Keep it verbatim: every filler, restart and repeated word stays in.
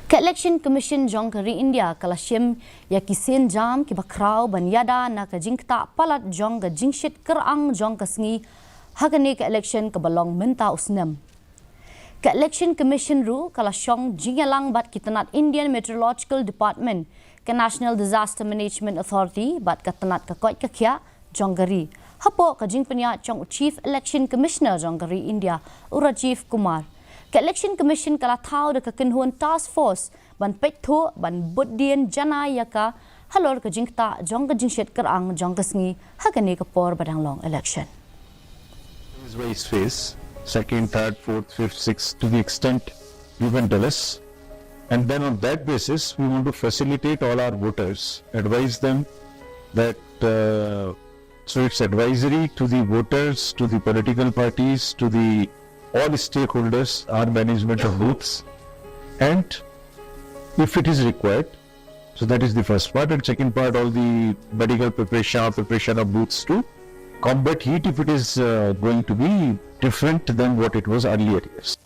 Ka Election Commission jong ka ri India ka la shim ïa ki sienjam kiba khraw ban ïada na ka jingktah palat jong ka jingshit kyrang jong ka sngi ha kane ka election kaba long mynta u snem. Ka Election Commission ruh ka la shong jingïalang bad ki tnat Indian Meteorological Department, ka National Disaster Management Authority bad ka tnat ka koit ka khiah jong ka ri, hapoh ka jingpynïaid jong u Chief Election Commissioner jong ka ri India, u Rajiv Kumar. Ka Election Commission ka la thaw da ka kynhun task force ban peit thuh, ban bud dien janai ïa ka halor ka jingktah jong ka jingshit kyrang jong ka sngi ha kane ka por ba dang long election. Phase wise phase, second, third, fourth, fifth, sixth, to the extent given to us. And then on that basis, we want to facilitate all our voters, advise them that, uh, so it's advisory to the voters, to the political parties, to the all stakeholders, our management of booths, and if it is required, so that is the first part. And second part, all the medical preparation, preparation of booths to combat heat if it is, uh, going to be different than what it was earlier years.